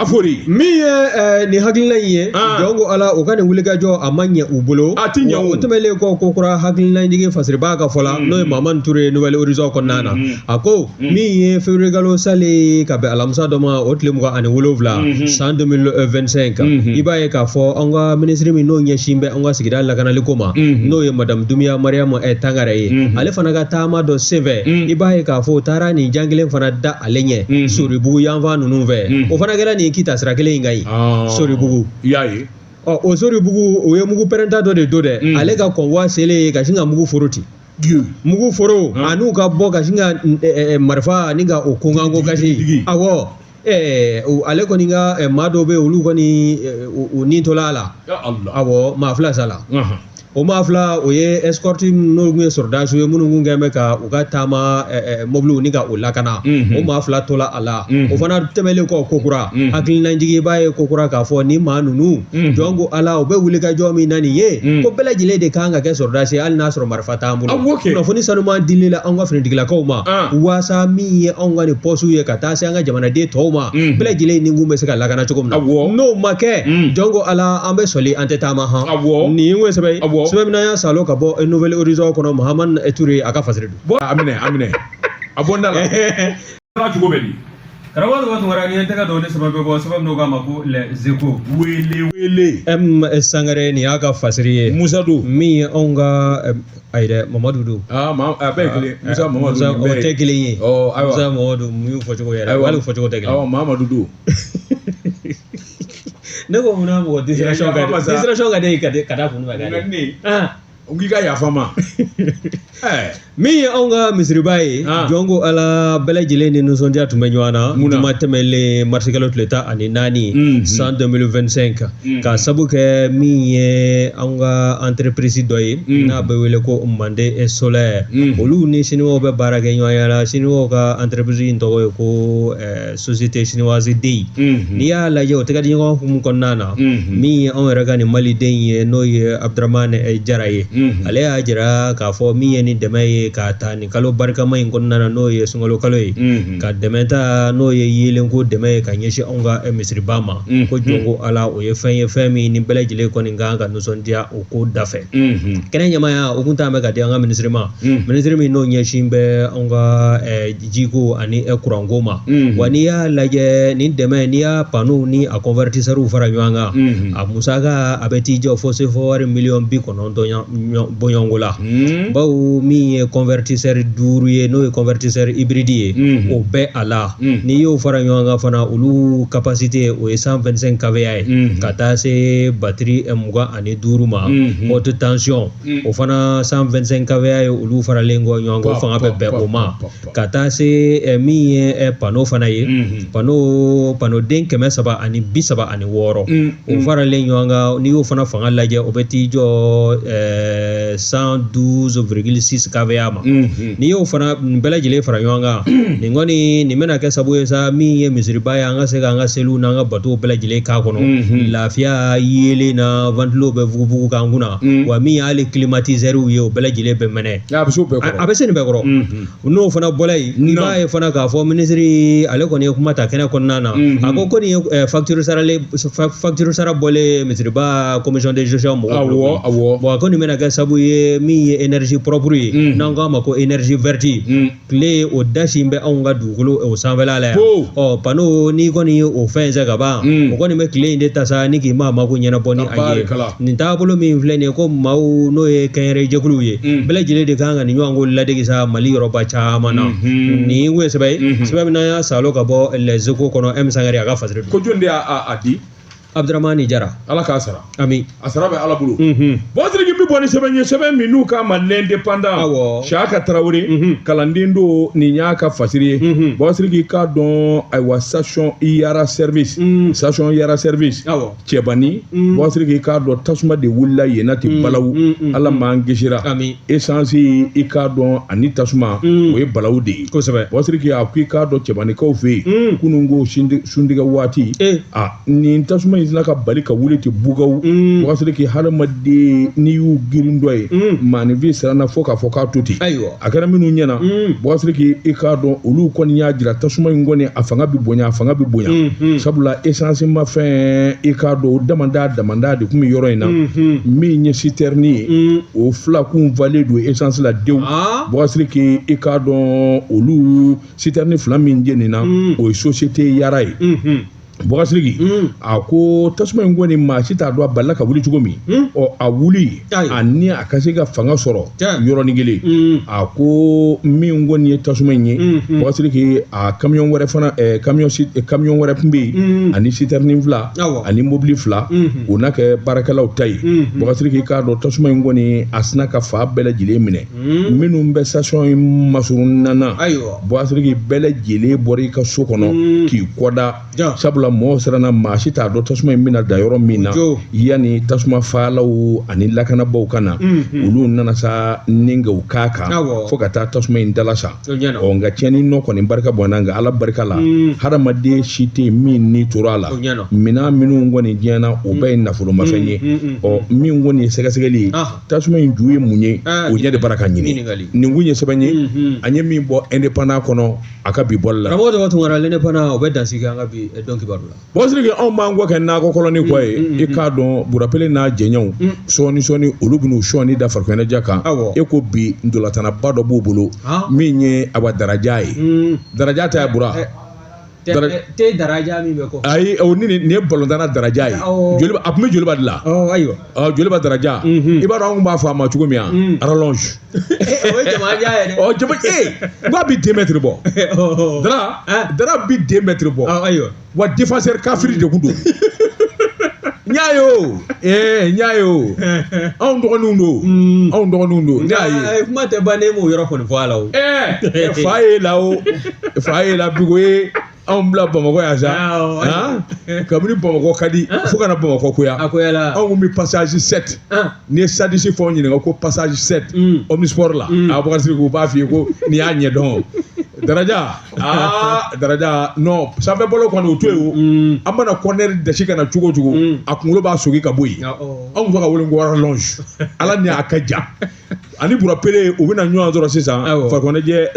A fɔ de. Min ye nin hakilina in ye, jɔn ko Ala, u ka nin wulikajɔ a ma ɲɛ u bolo. A ti ɲɛ o. O tɛmɛnen kɔ, ko kura hakilina jigin fasiriba ka fɔ la, n'o ye Mamani Ture ye Nouvel Horizon kɔnɔna na, a ko min ye février kalo sale ka bɛn alamisa dɔ ma, o tile 27 san 2025, i b'a ye k'a fɔ an ka minisiri min n'o ɲɛsin bɛ an ka sigida lakanali ko ma, n'o ye Madame Doumbia Mariam Tangara ye, ale fana ka taama dɔ senfɛ, i b'a ye k'a fɔ u taara nin jan kelen fana da ale ɲɛ Soribugu yanfan ninnu fɛ. O fana kɛra nin kita sira kelen in kan yen, Soribugu. I y'a ye. Ɔ, o Soribugu, o ye mugu pɛrɛnta dɔ de don dɛ. Ale ka convoi selen ka sin ka mugu foro ci, mugu foro an'u ka bɔ ka sin ka marifa ni ka o konkanko kasi. Awɔ, ale kɔni ka maa dɔw bɛ yen, olu kɔni u ni tola a la. Awɔ, maa fila sala. O maa fila, o ye escorte n'olu tun ye sɔrɔdasiw ye minnu tun kɛn bɛ ka u ka taama mobiliw ni ka o lakana, o maa fila tola a la. O fana tɛmɛlen kɔ, kokura hakilinajigi, i b'a ye kokura k'a fɔ ni maa ninnu, jɔn ko Ala, u bɛ wuli ka jɔ min na nin ye, ko bɛɛ lajɛlen de kan ka kɛ sɔrɔdasi ye hali n'a sɔrɔ marifa t'an bolo. Kunnafoni sanuman dili la anw ka finitigilakaw ma, waasa min ye anw ka nin pɔsiw ye ka taa se an ka jamanaden tɔw ma, bɛɛ lajɛlen ni kun bɛ se ka lakana cogo min na. N'o ma kɛ, jɔn ko Ala, an bɛ sɔli, an tɛ taama han. Nin ye sɛbɛn ye, sɛbɛn min n'an y'a salo ka bɔ Nouvel Horizon kɔnɔ, Mahamani Ture a ka fasiri don. A minɛ, a minɛ, a bɔ n da la cogo bɛ di? Karamɔgɔ Tunkara, Tunkara, ni ye n tɛgɛ don ni sɛbɛn bɛ bɔ, sɛbɛn min k'a ma ko Les Échos. Wele wele. M Sangare, nin y'a ka fasiri ye. Musa don. Min ye anw ka, ayi dɛ, Mamadu don. Aa, ma a bɛɛ ye kelen, Musa Mamadu. O tɛ kelen ye. Ɔ ayiwa. Musa Mamadu mun y'u fɔcogo yɛrɛ, hali u fɔcogo tɛ kelen. Awɔ, Mamadu don. Ne ko munna mɔgɔ distraction ka di, distraction ka di ka da kun jumɛn kan? Ne n k'i ka yafa ma. Min ye anw ka misiriba ye, jɔn ko Ala, bɛɛ lajɛlen ni nisɔndiya tun bɛ ɲɔgɔn na juma tɛmɛlen marisikalo tile 14 san 2025, ka sabu kɛ min ye anw ka entreprise dɔ ye n'a bɛ wele ko Mande Solaire. Olu ni siniwaw bɛ baara kɛ ɲɔgɔn la. Siniwaw ka entreprise in tɔgɔ ye ko Société Chinoise DEI. N'i y'a lajɛ, o tɛgɛ di ɲɔgɔn hukumu kɔnɔna na, min ye anw yɛrɛ ka nin maliden ye, n'o ye Abdramane Jara ye, ale y'a jira k'a fɔ min ye nin dɛmɛ ye k'a ta nin kalo barikama in kɔnɔna na, n'o ye sunkalo kalo ye, ka dɛmɛ ta, n'o ye yeelenko dɛmɛ ye ka ɲɛsin anw ka misiriba ma, ko jɔn ko Ala, o ye fɛn ye, fɛn min ni bɛɛ lajɛlen kɔni kan ka nisɔndiya o ko dafɛ. Kɛnɛ ɲɛmaaya o kun t'an bɛ ka di an ka minisiri ma, minisiri min n'o ɲɛsin bɛ anw ka jiko ani kuranko ma. Wa n'i y'a lajɛ, nin dɛmɛ, n'i y'a panneau ni a convertisseur fara ɲɔgɔn kan, a musaka a bɛ t'i jɔ fo sefa wari miliyɔn 90 bɔɲɔgɔnko la, bawo min ye convertisseur 5 ye, n'o ye convertisseur hybride ye, o bɛ a la. N'i y'o fara ɲɔgɔn kan fana, olu capacité o ye 125 kVA ye, ka taa se batterie 25 ma haute tension, o fana 125 kVA ye. Olu faralen kɔ ɲɔgɔn kan, o fanga bɛ bɛn o ma, ka taa se min ye panneau fana ye, panneau den 336, o faralen ɲɔgɔn kan, n'i y'o fana fanga lajɛ, o bɛ t'i jɔ 112,6 kVA ma. N'i y'o fana nin bɛɛ lajɛlen fara ɲɔgɔn kan, nin kɔni nin bɛna kɛ sababu ye sa, min ye misiriba ye, an ka se k'an ka seliw n'an ka batow bɛɛ lajɛlen k'a kɔnɔ lafiya yeelen na, ventilo bɛ fugufugu k'an kunna, wa min y'ale climatiseur ye, o bɛɛ lajɛlen bɛ mɛnɛ. A bɛ se o bɛɛ kɔrɔ. A bɛ se nin bɛɛ kɔrɔ. N'o fana bɔra yen, i b'a ye fana k'a fɔ minisiri ale kɔni ye kuma ta kɛnɛ kɔnɔna na. A ko nin ye facture saralen, facture sara bɔlen misiriba commission de gestion mɔgɔw bolo. Awɔ. Bon, ko nin bɛna kɛ sababu ye, min ye énergie propre ye, n'an k'a ma ko énergie verte, tile o dasi bɛ anw ka dugukolo o sanfɛla la yan. Ɔ panneau, n'i kɔni ye o fɛn in ka ban, o kɔni bɛ tile in de ta sa ni k'i maa mako ɲɛnabɔ ni a ye. Nin taabolo min filɛ nin ye, ko maaw n'o ye kɛnyɛrɛye jɛkuluw ye, bɛɛ lajɛlen de kan ka nin ɲɔgɔn ko ladege sa Mali yɔrɔba caman na. Nin kun ye sɛbɛn ye, sɛbɛn min n'an y'a salo ka bɔ Les Échos kɔnɔ. M Sangare a ka fasiri. Ko jɔn de y'a di? Abdramane Jara. Ala k'a sara. Ami. A sara bɛ Ala bolo. Bon, Sidiki bɛ bɔ ni sɛbɛn ye, sɛbɛn min n'u k'a ma L'Indépendant. Siyaka Tarawele, kalanden don, nin y'a ka fasiri ye. Bon, Sidiki, k'a dɔn, ayiwa, station Yara service, station Yara service Cɛbani. Bon, Sidiki, k'a dɔn tasuma de wulila yen na ten balawu. Ala m'an kisira. Ami. Essence, i k'a dɔn, ani tasuma, o ye balawu de ye. Kosɛbɛ. Bon, Sidiki, a ko i k'a dɔn Cɛbanikaw fɛ yen, kunun ko suntigɛ waati, a nin tasuma in sina ka bali ka wuli ten bugaw. Sidiki, hadamaden n'i y'u girin dɔ ye, maaninfin siranna fo k'a fɔ k'a to ten. Ayiwa. A kɛra minnu ɲɛna, Sidiki, i k'a dɔn olu kɔni y'a jira tasuma in kɔni a fanga bɛ bonya, a fanga bɛ bonya, sabula essence ma fɛn, i k'a dɔn o damanda damanda de tun bɛ yɔrɔ in na. Min ye citerne ye, o fila kun falen don essence la dewu. Sidiki, i k'a dɔn olu citerne fila min jenina, o ye société Yara ye. Sidiki, a ko tasuma in kɔni maa si t'a dɔn a balila ka wuli cogo min. Ɔ a wuli ani a ka se ka fanga sɔrɔ yɔrɔnin kelen. A ko min kɔni ye tasuma in ye, Sidiki, a camion wɛrɛ fana, camion wɛrɛ tun bɛ yen, ani citerne fila ani mobili fila, o n'a kɛ baarakɛlaw ta ye. Sidiki, k'a dɔn tasuma in kɔni a sina ka fa bɛɛ lajɛlen minɛ. Minnu bɛ station in masurunna na, Sidiki, bɛɛ lajɛlen bɔra i ka so kɔnɔ k'i kɔda, sabula mɔgɔw siranna, maa si t'a dɔn tasuma in bɛna da yɔrɔ min na. Yanni tasuma fagalaw ani lakanabaw ka na, olu nana sa ni ka u k'a kan fo ka taa tasuma in dala sa. Ɔ nka tiɲɛni nɔ kɔni barika bɔnna, nka Ala barika la, hadamaden si tɛ yen min ni tora a la. Minɛn minnu kɔni diɲɛna, o bɛɛ ye nafolomafɛn ye. Ɔ min kɔni ye sɛgɛsɛgɛli ye, tasuma in ju ye mun ye, o ɲɛ de bara ka ɲini. Nin kun ye sɛbɛn ye an ye min bɔ Indépendant kɔnɔ a ka bi bɔli la. Karamɔgɔ Daba Tunkara, L'Indépendant o bɛ dansigi an ka bi dɔn kibaru la. Bon, Sidiki, anw b'an kɔ kɛ nakɔ kɔlɔni kɔ ye. I k'a dɔn Burapele n'a jɛɲɔgɔnw sɔɔni sɔɔni olu bɛn'u sɔɔni da farikolo ɲɛnajɛ kan. E ko bi ntolatannaba dɔ b'u bolo min ye awa Daraja ye. Daraja tɛ Bura. Te Daraja min bɛ kɔ. Ayi, o ni nin ye balontanna Daraja ye. Joliba, a tun bɛ Joliba de la. Ayiwa. Joliba Daraja. I b'a dɔn an tun b'a fɔ a ma cogo min yan, rallonge. O ye jamajan ye dɛ. Ɔ jama ee, n k'a bɛ 2 mètres bɔ. Dara bi 2 mètres bɔ. Ayiwa. Wa défenseur kafiri de tun don. N y'a ye o, n y'a ye o, anw dɔgɔninw don, anw dɔgɔninw don, ne y'a ye. Kuma tɛ ban, ne m'o yɔrɔ kɔni fɔ a la o. Fa ye la o, fa ye la Bigo ye anw bila Bamakɔ yan sa, kabini Bamakɔ ka di fo ka na Bamakɔ koya. A koyala. Anw kun bɛ passage 7, n'i ye sadisi fɛnw ɲininka ko passage 7 omnisport la, Abubakar Sidiki u b'a f'i ye ko n'i y'a ɲɛdɔn. Daraja, aa Daraja, non, sanfɛ bɔlɔ kɔni o to yen o, an mana corner dasi ka na cogo o cogo, a kunkolo b'a sogi ka bɔ yen. Anw bɛ ka wele ko rallonge, ala ni a ka ja ani Burapele u bɛna ɲɔgɔn sɔrɔ sisan farikoloɲɛnajɛ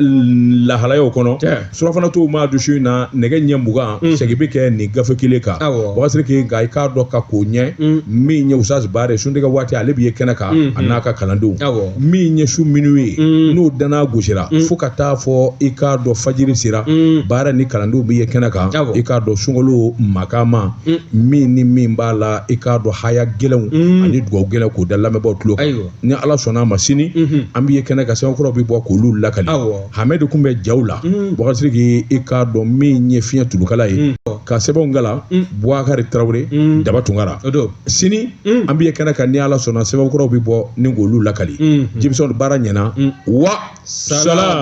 lahalayaw kɔnɔ. Surafana tow maa dusu in na nɛgɛ ɲɛ 20 segin bɛ kɛ nin gafe kelen kan. Bubakar Sidiki, nka i k'a dɔn ka k'o ɲɛ min ye Usaz Bare suntigɛ waati ale bɛ ye kɛnɛ kan a n'a ka kalandenw. Min ye su minuit ye n'o danna gosira fo ka taa fɔ i k'a dɔn fajiri sera, baara ni kalandenw bɛ ye kɛnɛ kan. I k'a dɔn sunkalo makama min ni min b'a la, i k'a dɔn haya gɛlɛnw ani dugawu gɛlɛn k'o da lamɛnbaaw tulo kan. Ni Ala sɔnna a ma sini an bɛ ye kɛnɛ kan, sɛbɛnkɔrɔw bɛ bɔ k'olu lakali. Hamɛdi kun bɛ jaw la. Bubakar Sidiki, i k'a dɔn min ye fiɲɛ tulukala ye ka sɛbɛnw kalan, Bubakari Tarawele Daba Tunkara. Sini an bɛ ye kɛnɛ kan, ni Ala sɔnna sɛbɛnkɔrɔw bɛ bɔ ni k'olu lakali. Jibisɔn baara ɲɛna wa salam.